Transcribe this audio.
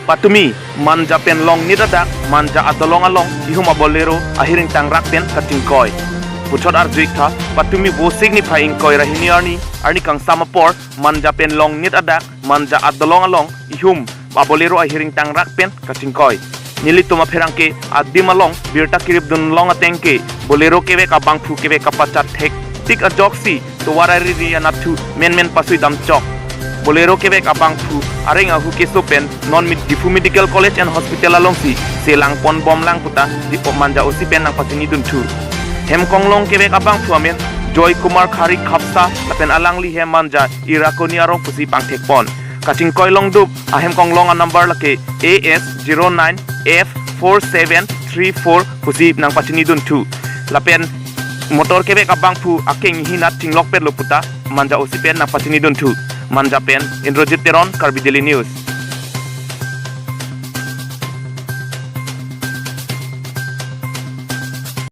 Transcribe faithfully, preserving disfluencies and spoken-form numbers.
Patumi Manja pen Longnit adak Manja adolong along ihum a-Bolero ahiring tangrak pen kachingkoi. Puthot arju-iktha, patumi Vosik niphai ingkoi ra hini arni, arni kangsam apor Manja pen Longnit adak Manja adolong along ihum a-Bolero ahiring tangrak pen kachingkoi. Nelitum apherangke adim along birta kirip dunlong ateng ke Bolero kevek abangphu kevek kapachat thektik ajoksi tovar ariri anatthu menmen pasui damchok. Bolero kevek abangphu areng ahu keso pen non Med-, Diphu Medical College and Hospital alongsi selangpon bomlang puta Diphu Manja O C pen nangpachini dunthu. Hem konglong kevek abangphu amen Joy Kumar Khari Khapsa lapen alangli hem Manja Irakoni arong pusi pangthekpon. Kachingkoi longdup ahem konglong a-number lake A S zero nine F four seven three four pusi nangpachini dunthu. Lapen motor kevek abangphu akeng hinat chinglok perlo puta Manja O C pen nangpachini dunthu. Manja pen Indrajit Teron, Karbi Daily News.